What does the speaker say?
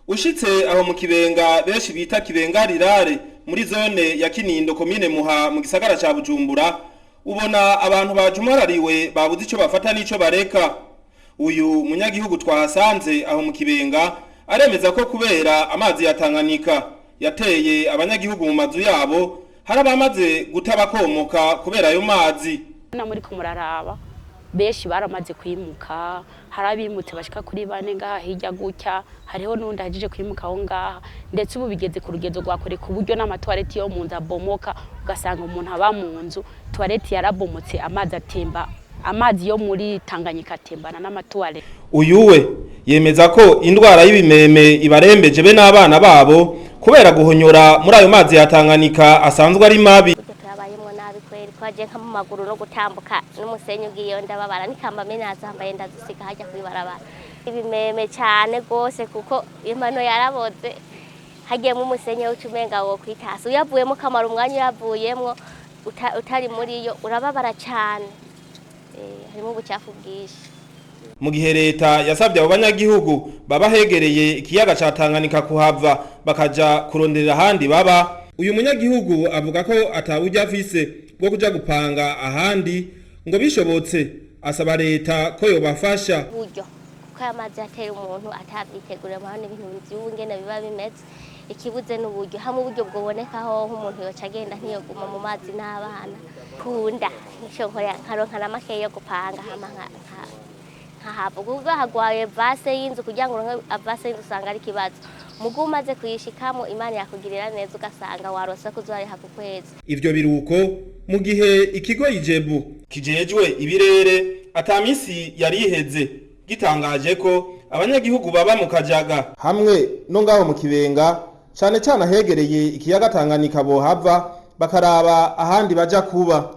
Ushitse aho mu Kibenga benshi bita Kibenga rirare muri zone ya Kinindo, komine Muha, mu gisagara ca Bujumbura, ubona abantu bajumarariwe, babuze ico bafata n'ico bareka. Uyu munyagihugu twahasanze aho mu Kibenga aremeza ko kubera amazi ya Tanganyika yateye abanyagihugu mu mazu yabo, hari abamaze guta bakomoka kubera ayo mazi. Na muri ko muraraba, benshi baramaze kwimuka. Hari abimutse bashika kuri bane ngaha hirya gutya, hariho n'undi ahejeje kwimuka aho ngaha. Ndetse ubu bigeze ku rugezo rwa kure, ku buryo n'amatoilette yo mu nzu abomoka, ugasanga umuntu aba mu nzu toilette yarabomotse, amazi atemba, amazi yo muri Tanganyika atembana n'amatoilette. Uyu we yemeza ko indwara y'ibimeme ibarembeje be n'abana babo kubera guhonyora muri ayo mazi ya Tanganyika asanzwe ari mabi. Burya turabayemwo nabi kweri, twaje nka mu maguru no gutambuka n'umusenyi ugiyeyo ndababara, nikamba nazambaye ndazisiga hajya kwibarabara. Ibimeme cyane gose, kuko impano yaraboze, hagiyemo umusenyi uca umenga wo kwitasa, uyavuyemo kamara umwanya uyavuyemwo utari muri yo urababara cyane. Harimo ubucafu bwinshi. Mu gihe leta yasabye abo banyagihugu baba hegereye ikiyaga ca Tanganyika kuhava bakaja kuronderera ahandi baba, uyu munyagihugu avuga ko ataburyo afise bwo kuja gupanga ahandi. Ngo bishobotse asaba leta ko yobafasha. Buryo kuko aya mazi atera umuntu atavyiteguriye, murabona ibintu vy'ubu ngene biba bimeze. Ikibuze n'uburyo. Hamwe uburyo bwobonekaho, nk'umuntu yoca agenda, ntiyoguma mu mazi n'abana. Kunda nico nkorera nkaronka na makeya yo gupanga, hama nkahava, kuko hagwaye vase y'inzu. Kugira ngo uronke avance y'inzu usanga ari ikibazo. Mugu umaze kuyishikamo, Imana yakugirira neza, ugasanga warose kuzoriha ku kwezi. Ivyo biruko mu gihe ikigo IJEBU kijejwe ibirere ata misi yari iheze gitangaje ko abanyagihugu baba mu Kajaga hamwe no ngaho mu Kibenga, cane cane ahegereye ikiyaga Tanganyika, bohava bakaraba ahandi baja kuba.